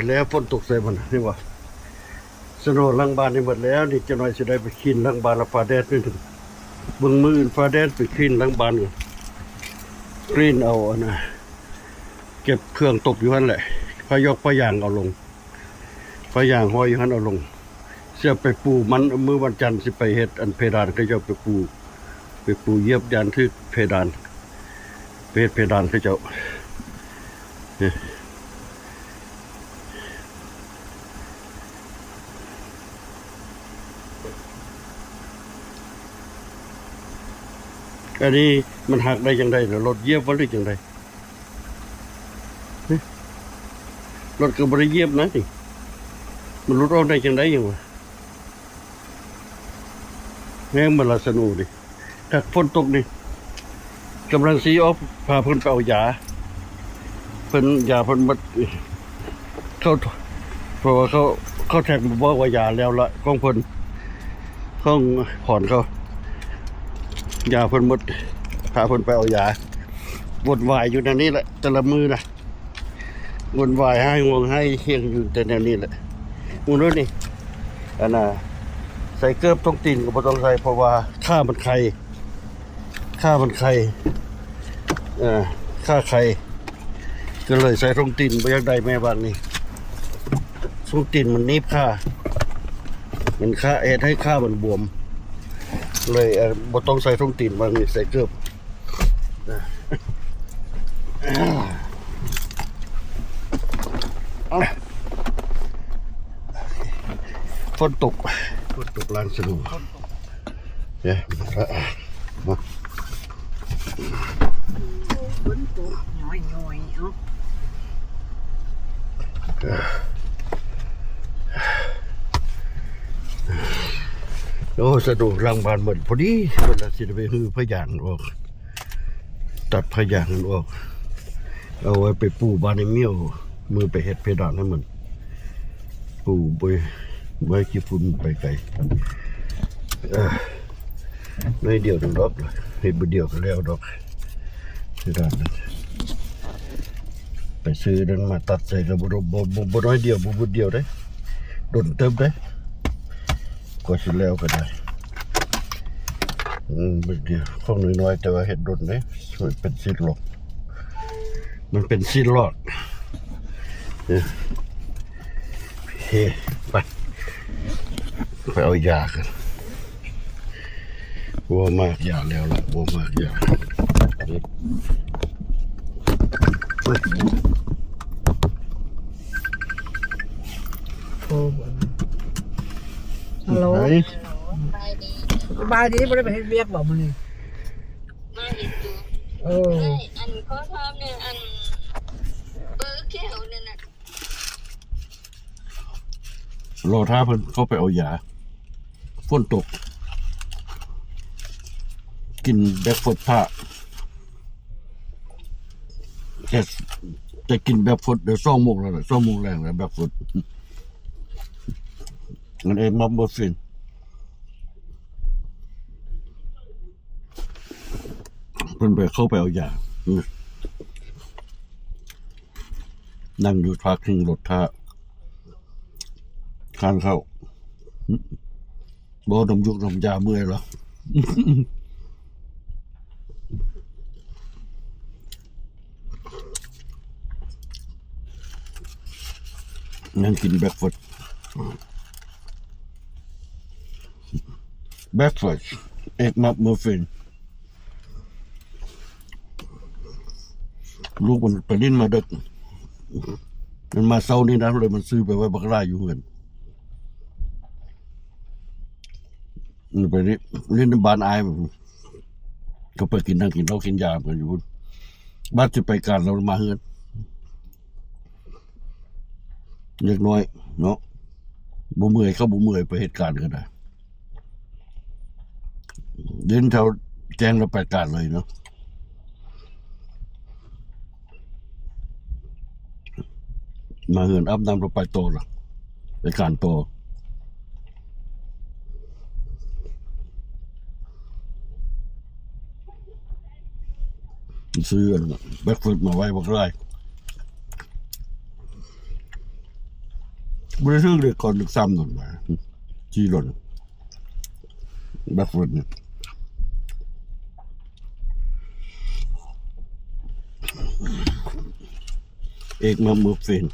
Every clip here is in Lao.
ແລ້ວຝົນຕົກໃສ່ມັນ ເຫັນບໍ່? ສະໂນຫຼັງບ້ານນີ້ໝົດແລ້ວ. ນີ້ຈັກໜ້ອຍຊິໄດ້ໄປຄລີນຫຼັງບ້ານ ແລ້ວຟ້າແດດນິດໜຶ່ງ. ເບິ່ງມື້ອື່ນຟ້າແດດໄປຄລີນຫຼັງບ້ານກ່ອນ. ຄລີນເອົາອັນນ່າ ເກັບເຄື່ອງຕົກຢູ່ຫັ້ນແຫຼະ. ຜ້າຢອກຜ້າຢາງເອົາລົງ. ຜ້າຢາງຫ້ອຍຢູ່ຫັ້ນເອົາລົງ. ຊິເອົາໄປປູມັນ ມື້ວັນຈັນຊິໄປເຮັດອັນເພດານ ເຂົາເຈົ້າໄປປູ ໄປປູຢຽບ ຢ້ານຖືກເພດານ ໄປເຮັດເພດານເຂົາເຈົ້າ. ອັນນີ້ມັນຫັກໄດ້ຈັ່ງໃດ? ລົດຢຽບບໍ່ ຫຼືຈັ່ງໃດ? ຮະ? ລົດກໍບໍ່ໄດ້ຢຽບນະນີ້. ມັນຫຼຸດອອກໄດ້ຈັ່ງໃດຫຍັງວະ? ແຮງບໍ່ລະສະໂນນີ້. ຖ້າຝົນຕົກນີ້ ກຳລັງຊິອອກ ພາເພິ່ນໄປເອົາຢາ. ເພິ່ນ ຢາເພິ່ນໝົດ. ເຂົາ ເພາະວ່າເຂົາ ເຂົາແທັກມາບອກວ່າຢາແລ້ວລະ ຂອງເພິ່ນ ຂອງພອນເຂົາ ຢາເພິ່ນໝົດ. ພາເພິ່ນໄປເອົາຢາ. ວົນວາຍຢູ່ແນວນີ້ແຫຼະ ແຕ່ລະມື້ນະ. ວຸ່ນວາຍ ຮ້າຍຫ່ວງຮ້າຍຮຽງຢູ່ແຕ່ແນວນີ້ແຫຼະ. ມື້ນີ້ ອັນນ່າ ໃສ່ເກີບ ຖົງຕີນກໍບໍ່ຕ້ອງໃສ່ ເພາະວ່າຂາມັນໄຄ ຂາມັນໄຄ ເອີ ຂາໄຄ ກໍເລີຍໃສ່ຖົງຕີນ. ບໍ່ຢາກໄດ້ແມ່ບາດນີ້ ຖົງຕີນມັນໜີບຂາ ມັນຂາ ເຮັດໃຫ້ຂາມັນບວມ ເລີຍ ເອີ ບໍ່ຕ້ອງໃສ່ຖົງຕີນ ບາດນີ້ໃສ່ເກີບ. ຝົນຕົກ ຝົນຕົກຫຼາຍຊະລູກ. ເອີ ຝົນຕົກຍ້ອຍໆ ເອົາ. ໂອ້ ສະດຸດຫຼັງບ້ານເບິດພໍດີ ເພິ່ນລະຊິໄດ້ໄປຮື້ຜ້າຢາງອອກ ຕັດຜ້າຢາງຫັ້ນອອກ ເອົາໄວ້ໄປປູບ້ານໃຫ້ໝຽວ ມື້ໄປເຮັດເພດານໃຫ້ມັນ ປູບໍ່ ບໍ່ໃຫ້ຂີ້ຝຸ່ນໄປໄກ. ເອີ ໜ້ອຍດຽວໜຶ່ງດອກ ເຮັດມື້ດຽວກໍແລ້ວດອກ ເພດານນັ້ນ. ໄປຊື້ນັ້ນມາຕັດໃສ່ກໍບໍ່ ບໍ່ ບໍ່ ບໍ່ໜ້ອຍດຽວ ບໍ່ບຶດດຽວເດ້ ດົນເຕີບເດ້ ກວ່າຊິແລ້ວກໍໄດ້. ອືມ ບຶດດຽວ ຂອງນ້ອຍໆ ແຕ່ວ່າເຮັດດົນເດ້ ມັນເປັນຊິລອກ ມັນເປັນຊິລອກ. ເອີ ໂອເຄ ໄປ ໄປເອົາຢາກັນ. ບໍ່ມາກຢາແລ້ວລະ ບໍ່ມາກຢາ. ໂອ້ ຮັລໂຫຼ ສະບາຍດີ ບໍ່ໄດ້ໄປເຮັດວຽກບໍ່ມື້ນີ້? ມາເຮັດຢູ່ ເອີ ອັນ ຂໍຖາມແດ່ ອັນ ເບີແກ້ວນັ້ນນະ ລໍຖ້າເພິ່ນເຂົ້າໄປເອົາຢາ. ຝົນຕົກ ກິນເບຣກຟາສຖ້າ ແຕ່ ແຕ່ກິນເບຣກຟາສແລ້ວ ສອງໂມງແລ້ວນະ ສອງໂມງແລງແລ້ວ ເບຣກຟາສ ມັນເອງມາບໍ່ຟິນ. ເພິ່ນໄປ ເຂົ້າໄປເອົາຢາ ອືມ ນັ່ງຢູ່ພາກພິງລົດຖ້າ ທາງເຂົ້າ ບໍ່ນ້ຳຢູກນ້ຳຢາເມື່ອຍລະ ນັ່ງກິນເບຣກຟາສ ເບຣກຟາສ ເອກມັບ ເມີຟິນ ລູກມັນໄປຫຼິ້ນມາເດິກ ມັນມາເຊົ້ານີ້ນະ ເລີຍມັນຊື້ໄປໄວ້ບັກຫຼາຍຢູ່ເຮືອນ ມັນໄປຫຼິ້ນ ຫຼິ້ນນຳບ້ານອ້າຍ ກໍໄປກິນ ນັ່ງກິນເຫຼົ້າກິນຢາກັນຢູ່ພຸ້ນ ບາດຊິໄປການແລ້ວມາເຮືອນ. ເດັກນ້ອຍເນາະ ບໍ່ເມື່ອຍ ເຂົາບໍ່ເມື່ອຍ ໄປເຮັດການກໍໄດ້ ຫຼິ້ນແຖວແຈ້ງແລ້ວໄປການເລີຍເນາະ ມາເຮືອນອາບນ້ຳແລ້ວໄປຕໍ່ລະ ໄປການຕໍ່ ຊື້ອັນເບຣກຟາສມາໄວ້ບັກຫຼາຍ. ບໍ່ໄດ້ຖືກເລກກ່ອນຖືກສາມໂດນບາດ ສີ່ໂດນ ແບັກເວີດນີ້ ເອກມາເມືອເຟນ.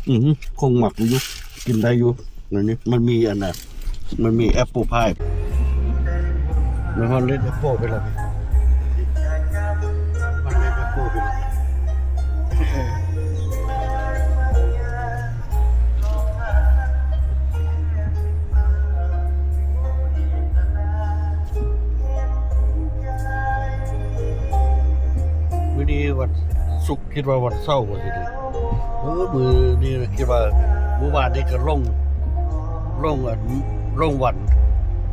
ອື ຄົງມັກຢູ່ ກິນໄດ້ຢູ່. ອັນນີ້ມັນມີອັນນ່າ ມັນມີແອັບເປິ້ນພາຍ ມັນຮອດເລັດແອັບເປິ້ນໄປແລ້ວ ມັນເລັດແອັບເປິ້ນໄປແລ້ວ. ມື້ນີ້ວັນສຸກ ຄິດວ່າວັນເສົາວ່າຊິດີ ເອີ ມື້ນີ້ຄິດວ່າ ມື້ວານນີ້ກໍລົງ ລົງອັນ ລົງວັນ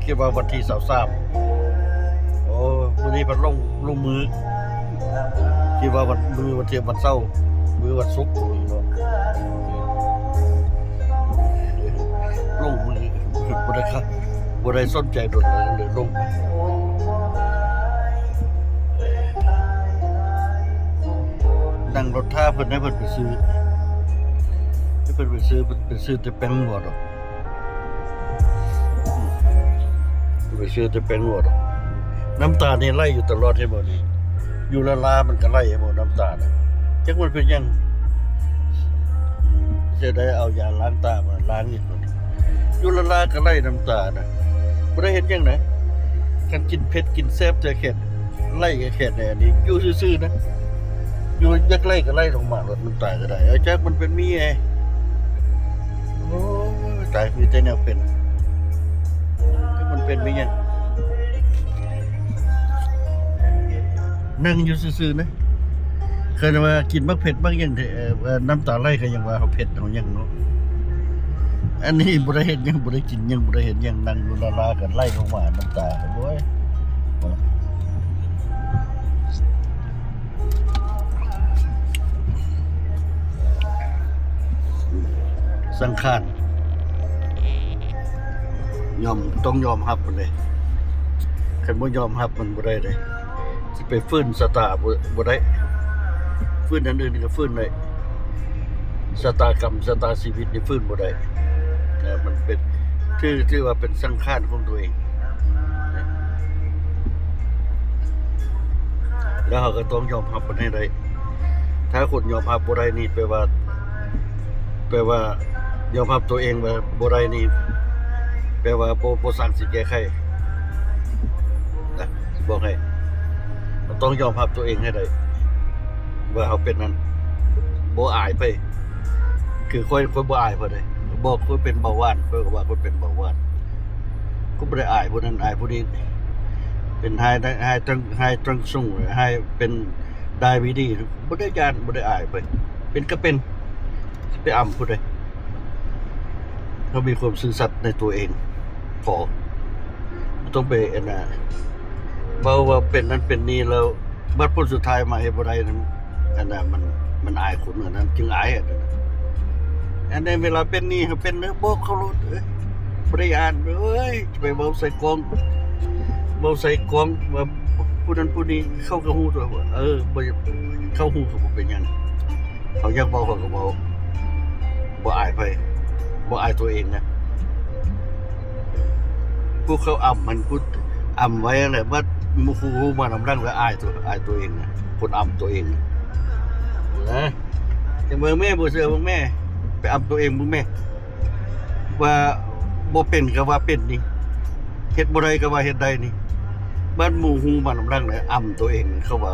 ຄິດວ່າວັນທີຊາວສາມ ໂອ້ ມື້ນີ້ພັດລົງ ລົງມື້ ຄິດວ່າວັນ ມື້ວັນທີ ວັນເສົາ ມື້ວັນສຸກເນາະ ລົງມື້ ບໍ່ໄດ້ ບໍ່ໄດ້ສົນໃຈດົນເລີຍ ລົງ ນັ່ງລົດຖ້າເພິ່ນ ໃຫ້ເພິ່ນໄປຊື້ ໃຫ້ເພິ່ນໄປຊື້ ເພິ່ນໄປຊື້ແຕ່ແປ້ງນົວດອກ ໄປຊື້ແຕ່ແປ້ງນົວດອກ. ນ້ຳຕານີ້ໄຫຼຢູ່ຕະຫຼອດ ເຫັນບໍ່ນີ້ ຢູ່ລ້າໆ ມັນກໍໄຫຼ ເຫັນບໍ່ ນ້ຳຕານະ ຈັກມັນເປັນຫຍັງ. ຈະໄດ້ເອົາຢາລ້າງຕາມາລ້າງອີກ ຢູ່ລ້າໆ ກໍໄຫຼນ້ຳຕານະ ບໍ່ໄດ້ເຮັດຫຍັງນະ. ຄັນກິນເຜັດກິນແຊບແທ້ແຂນ ໄຫຼແຂນແດ່ນີ້ ຢູ່ຊື່ໆ ນະ ຢູ່ຢາກໄຫຼກໍໄຫຼລົງມາໂລດ ນ້ຳຕາກໍໄດ້. ເອົາ ຈັກມັນເປັນມີຫຍັງ ໂອ້ຍ ຕາຍ ມີແຕ່ແນວເປັນ ຈັກມັນເປັນມີຫຍັງ. ນັ່ງຢູ່ຊື່ໆ ນະ ຄັນວ່າກິນໝາກເຜັດໝາກຫຍັງ ເອີ ນ້ຳຕາໄຫຼ ກໍຍັງວ່າເຮົາເຜັດເຮົາຫຍັງເນາະ. ອັນນີ້ບໍ່ໄດ້ເຮັດຫຍັງ ບໍ່ໄດ້ກິນຫຍັງ ບໍ່ໄດ້ເຮັດຫຍັງ ນັ່ງຢູ່ລ້າໆ ກໍໄຫຼລົງມານ້ຳຕາ ໂອ້ຍ. ສັງຂານ ຍອມ ຕ້ອງຍອມຮັບມັນເດ້ ຄັນບໍ່ຍອມຮັບມັນບໍ່ໄດ້ເດ້. ຊິໄປຝືນຊະຕາບໍ່ ບໍ່ໄດ້ ຝືນອັນອື່ນກໍຝືນໄດ້ ຊະຕາກຳ ຊະຕາຊີວິດນີ້ຝືນບໍ່ໄດ້ນະ. ມັນເປັນ ຖື ຖືວ່າເປັນສັງຂານຂອງຕົວເອງນະ ແລ້ວເຮົາກໍຕ້ອງຍອມຮັບມັນໃຫ້ໄດ້. ຖ້າຄົນຍອມຮັບບໍ່ໄດ້ນີ້ ແປວ່າ ແປວ່າຍອມຮັບຕົວເອງວ່າບໍ່ໄດ້ນີ້ ແປວ່າບໍ່ ບໍ່ສ້າງສິ່ງແກ້ໄຂນະ. ຊິບອກໃຫ້ ເຮົາຕ້ອງຍອມຮັບຕົວເອງໃຫ້ໄດ້ວ່າເຮົາເປັນນັ້ນ ບໍ່ອາຍໃຜ. ຄືຂ້ອຍ ຂ້ອຍບໍ່ອາຍໃຜເດ້ ບອກຂ້ອຍເປັນເບົາຫວານ ຂ້ອຍກໍວ່າຂ້ອຍເປັນເບົາຫວານ ຂ້ອຍບໍ່ໄດ້ອາຍຜູ້ນັ້ນອາຍຜູ້ນີ້ ເປັນ high ໄດ້ high ຕັ້ງ high ຕັ້ງສູງ high ເປັນ ໄດ້ວິທີ ບໍ່ໄດ້ຢ້ານ ບໍ່ໄດ້ອາຍໃຜ ເປັນກໍເປັນ ຊິໄປອຳຜູ້ໃດ. ເຮົາມີຄວາມຊື່ສັດໃນຕົວເອງພໍ ບໍ່ຕ້ອງໄປອັນນ່າ ເວົ້າວ່າເປັນນັ້ນເປັນນີ້ ແລ້ວບັດຜົນສຸດທ້າຍມາເຮັດບໍ່ໄດ້ນັ້ນ ອັນນັ້ນມັນ ມັນອາຍຄົນ ອັນນັ້ນຈຶ່ງອາຍ. ອັນນັ້ນ ອັນໃດເວລາເປັນນີ້ ເຮົາເປັນ ບອກເຂົາໂລດ ເອີຍ ບໍ່ໄດ້ຢ້ານ ເອີຍ ຈະໄປເວົ້າໃສ່ກ້ອງ ເວົ້າໃສ່ກ້ອງວ່າຜູ້ນັ້ນຜູ້ນີ້ ເຂົາກໍຮູ້ຕົວ ເອີ ບໍ່ ເຂົາຮູ້ກໍບໍ່ເປັນຫຍັງ ເຂົາຢາກເວົ້າເຂົາກໍເວົ້າ ບໍ່ອາຍໃຜ ບໍ່ອາຍຕົວເອງນະ. ຜູ້ເຂົາອຳຫັ້ນ ຜູ້ອຳໄວ້ຫັ້ນແຫຼະ ບັດໝູ່ຄູ່ຮູ້ມານຳຫຼັງແລ້ວອາຍຕົວ ອາຍຕົວເອງນະ ຄົນອຳຕົວເອງນະ. ເບິ່ງແມ້ ບໍ່ເຊື່ອເບິ່ງແມ້ ໄປອຳຕົວເອງເບິ່ງແມ້ ວ່າບໍ່ເປັນກໍວ່າເປັນນີ້ ເຮັດບໍ່ໄດ້ກໍວ່າເຮັດໄດ້ນີ້ ບັດໝູ່ຮູ້ມານຳຫຼັງແລ້ວອຳຕົວເອງ ເຂົາວ່າ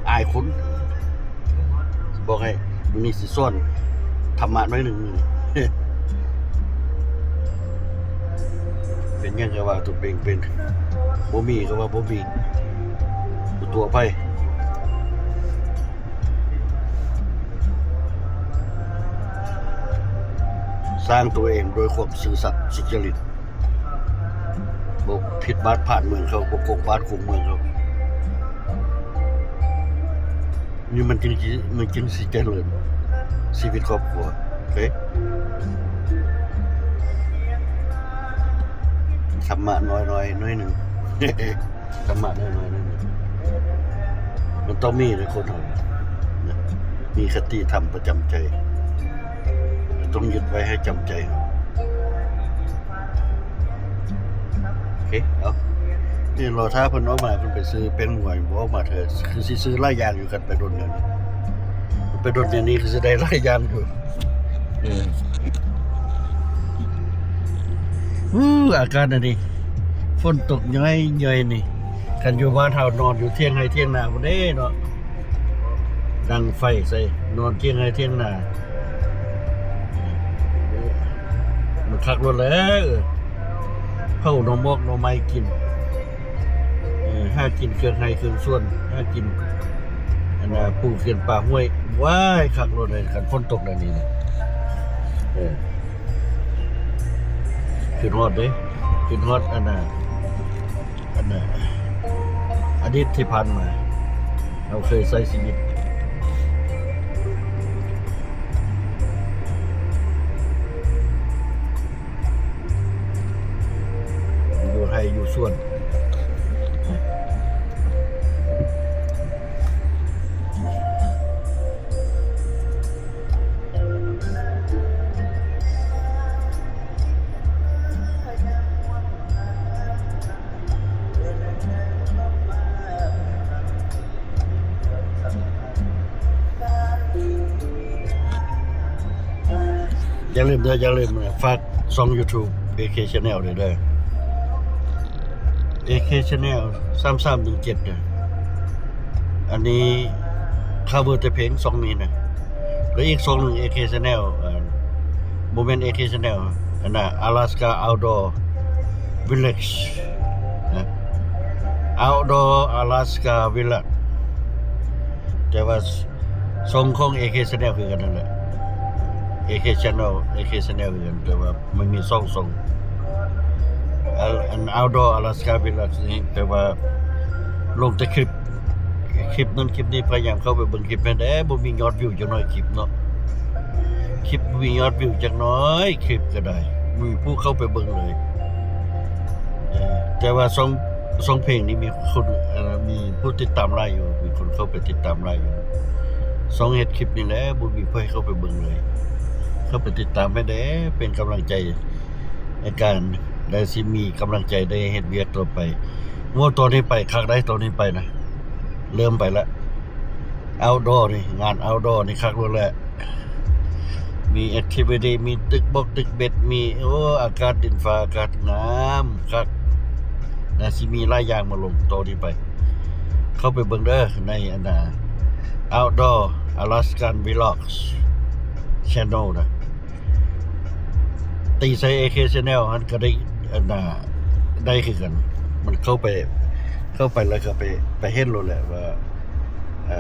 ອາຍຄົນ. ບອກໃຫ້ ມື້ນີ້ຊິສອນທຳມະໜ້ອຍໜຶ່ງ ເປັນຫຍັງກໍວ່າຕົວເອງເປັນ ບໍ່ມີກໍວ່າບໍ່ມີ ບໍ່ຕົວະໃຜ. ສ້າງຕົວເອງດ້ວຍຄວາມຊື່ສັດສຸດຈະລິດ ບໍ່ຜິດບາດຜ່ານເມືອງເຂົາ ບໍ່ໂກງບ້ານໂກງເມືອງເຂົາ ນີ້ມັນຈຶ່ງຊິ ມັນຈຶ່ງຊິຈະເລີນຊີວິດຄອບຄົວ. ໂອເຄ ທຳມະນ້ອຍໆ ໜ້ອຍໜຶ່ງ ທຳມະນ້ອຍໆ ໜ້ອຍໜຶ່ງ. ມັນຕ້ອງມີເດ້ຄົນເຮົານະ ມີຄະຕິທຳປະຈຳໃຈ ຕ້ອງຍຶດໄວ້ໃຫ້ຈຳໃຈເຮົາ. ໂອເຄ ເອົາ ນີ້ລໍຖ້າເພິ່ນອອກມາ ເພິ່ນໄປຊື້ແປ້ງນົວຢູ່ບໍ່ ອອກມາເທື່ອ ຄືຊິຊື້ຫຼາຍຢ່າງຢູ່ ຄັນໄປດົນແນວນີ້ ໄປດົນແນວນີ້ຄືຊິໄດ້ຫຼາຍຢ່າງຢູ່. ເອີ ອື ອາກາດອັນນີ້ ຝົນຕົກຍ້ອຍໆ ນີ້ ຄັນຢູ່ບ້ານເຮົານອນຢູ່ຖຽງໄຮ່ຖຽງນາພຸ້ນເດ້ເນາະ ດັງໄຟໃສ່ ນອນຖຽງໄຮ່ຖຽງນາ ມັນຄັກໂລດແຫຼະ ເຜົາໜໍ່ໝອກໜໍ່ໄມ້ກິນ. ເອີ ຫາກິນເຄື່ອງໄຮ່ເຄື່ອງສວນ ຫາກິນ ອັນນ່າ ປູເຂື່ອນປ່າຫ້ວຍ ວ້າຍ ຄັກໂລດເລີຍ ຄັນຝົນຕົກແນວນີ້ນະ. ເອີ ຄິດຮອດເດ້ ຄິດຮອດ ອັນນ່າ ອັນນ່າ ອະດີດທີ່ຜ່ານມາ ເຮົາເຄີຍໃຊ້ຊີວິດ ຢູ່ໄຮ່ຢູ່ສວນ. ຢ່າລືມເດີ ຢ່າລືມ ຝາກຊ່ອງ YouTube ເອເຄ Channel ເດີ ເອເຄ Channel ສາມສາມໜຶ່ງເຈັດ ເດີ. ອັນນີ້ cover ແຕ່ເພງຊ່ອງນີ້ນະ ແລະ ອີກຊ່ອງໜຶ່ງ ເອເຄ Channel ເອີ ບໍ່ແມ່ນ ເອເຄ Channel ອັນນ່າ Alaska Outdoor Vlog ນະ Outdoor Alaska Vlog ແຕ່ວ່າ ຊ່ອງຂອງ ເອເຄ Channel ຄືກັນນັ້ນແຫຼະ ເອເຄ Channel ເອເຄ Channel ຄືກັນ ແຕ່ວ່າມັນມີສອງຊ່ອງ ອັນ ອັນ Outdoor Alaska Vlog ນີ້ ແຕ່ວ່າລົງແຕ່ຄລິບ ຄລິບນັ້ນຄລິບນີ້ ພະຍາຍາມເຂົ້າໄປເບິ່ງຄລິບແດ່ ບໍ່ມີຍອດວິວຈັກໜ້ອຍ ຄລິບເນາະ ຄລິບບໍ່ມີຍອດວິວຈັກໜ້ອຍ ຄລິບກໍໄດ້ ບໍ່ມີຜູ້ເຂົ້າໄປເບິ່ງເລີຍ. ເອີ ແຕ່ວ່າຊ່ອງ ຊ່ອງເພງນີ້ມີຄົນ ເອີ ມີຜູ້ຕິດຕາມຫຼາຍຢູ່ ມີຄົນເຂົ້າໄປຕິດຕາມຫຼາຍຢູ່. ຊ່ອງເຮັດຄລິບນີ້ແຫຼະ ບໍ່ມີໃຜເຂົ້າໄປເບິ່ງເລີຍ. ເຂົ້າໄປຕິດຕາມໃຫ້ແດ່ ເປັນກຳລັງໃຈໃນການ ໄດ້ຊິມີກຳລັງໃຈໄດ້ເຮັດວຽກຕໍ່ໄປ. ໂອ້ ຕອນນີ້ໄປຄັກໄດ໋ ຕອນນີ້ໄປນະ ເລີ່ມໄປລະ. Outdoor ນີ້ ງານ Outdoor ນີ້ຄັກໂລດແຫຼະ ມີ activity ມີຕຶກບົກຕຶກເບັດ ມີ ໂອ້ ອາກາດ ດິນຟ້າອາກາດງາມຄັກ ໜ້າຊິມີຫຼາຍຢ່າງມາລົງຕໍ່ນີ້ໄປ. ເຂົ້າໄປເບິ່ງເດີ ໃນ ອັນນ່າ Outdoor Alaskan Vlogs Channel ນະ. ຕີໃສ່ ເອເຄ Channel ຫັ້ນກໍໄດ້ ອັນນ່າ ໄດ້ຄືກັນ ມັນເຂົ້າໄປ ເຂົ້າໄປແລ້ວກໍໄປ ໄປເຫັນໂລດແຫຼະວ່າ ເອີ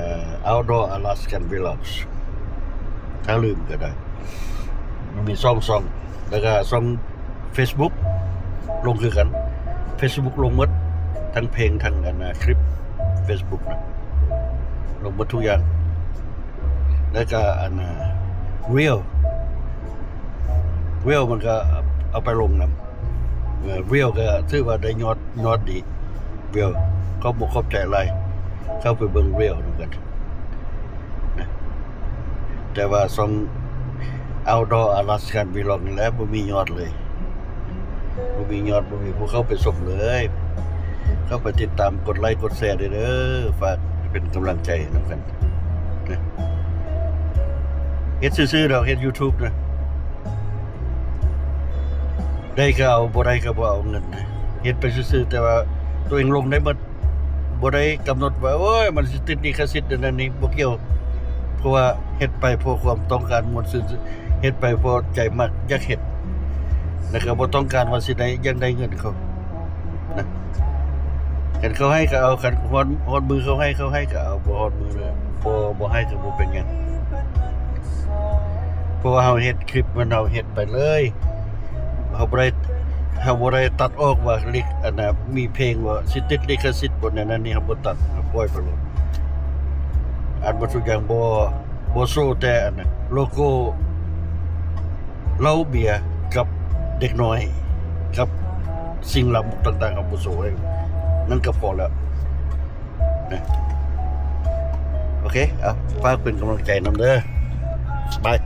Outdoor Alaskan Vlogs ຖ້າລືມກໍໄດ້ ມັນມີສອງຊ່ອງ ແລ້ວກໍຊ່ອງ Facebook ລົງຄືກັນ Facebook ລົງໝົດ ທັງເພງ ທັງ ອັນນ່າ ຄລິບ Facebook ນະ ລົງໝົດທຸກຢ່າງ. ແລ້ວກະອັນນາ Reel Reel ມັນກະເອົາໄປລົງນຳ ເອີ Reel ກະຖືວ່າໄດ້ຍອດ ຍອດດີ Reel ຂອບອົກຂອບໃຈຫຼາຍ ເຂົ້າໄປເບິ່ງ Reel ນຳກັນນະ. ແຕ່ວ່າຊ່ອງ Outdoor Alaskan Vlog ນີ້ແຫຼະ ບໍ່ມີຍອດເລີຍ. ບໍ່ມີຍອດ ບໍ່ມີຜູ້ເຂົ້າໄປຊົມເລີຍ. ເຂົ້າໄປຕິດຕາມ ກົດໄລ ກົດແຊແດ່ເດີ ຝາກເປັນກຳລັງໃຈນຳກັນນະ. ເຮັດຊື່ໆດອກ ເຮັດ YouTube ນະ ໄດ້ກໍເອົາ ບໍ່ໄດ້ກໍບໍ່ເອົາເງິນນະ. ເຮັດໄປຊື່ໆ ແຕ່ວ່າໂຕເອງລົງໄດ້ໝົດ. ບໍ່ໄດ້ກຳນົດວ່າ ໂອ້ຍ ມັນຊິຕິດລິຂະສິດອັນນັ້ນນີ້ ບໍ່ກ່ຽວ. ເພາະວ່າເຮັດໄປເພາະຄວາມຕ້ອງການມ່ວນຊື່ນ ເຮັດໄປເພາະໃຈມັກຢາກເຮັດ ແລ້ວກໍບໍ່ຕ້ອງການວ່າຊິໄດ້ ຢາກໄດ້ເງິນເຂົານະ. ຄັນເຂົາໃຫ້ກໍເອົາ ຄັນຮອດ ຮອດມືເຂົາໃຫ້ ເຂົາໃຫ້ກໍເອົາ ບໍ່ຮອດມື ບໍ່ ບໍ່ໃຫ້ກໍບໍ່ເປັນຫຍັງ. ເພາະວ່າເຮົາເຮັດຄລິບ ມັນເຮົາເຮັດໄປເລີຍ. ເຮົາບໍ່ໄດ້ ເຮົາບໍ່ໄດ້ຕັດອອກວ່າລິ ອັນນະ ມີເພງວ່າຊິຕິດລິຂະສິດບໍ່ ແນວນັ້ນນີ້ ເຮົາບໍ່ຕັດ ເຮົາປ່ອຍໄປໂລດ. ອັນວ່າທຸກຢ່າງບໍ່ ບໍ່ໂຊແຕ່ອັນນະ ໂລໂກ້ເຫຼົ້າເບຍກັບເດັກນ້ອຍ ກັບສິ່ງລາມກຕ່າງໆ ເຮົາບໍ່ໂຊໃຫ້ ນັ້ນກໍພໍແລ້ວ. ນະ ເ ໂອເຄ ເອົາ ຝາກເປັນກຳລັງໃຈນຳເດີ ບາຍ.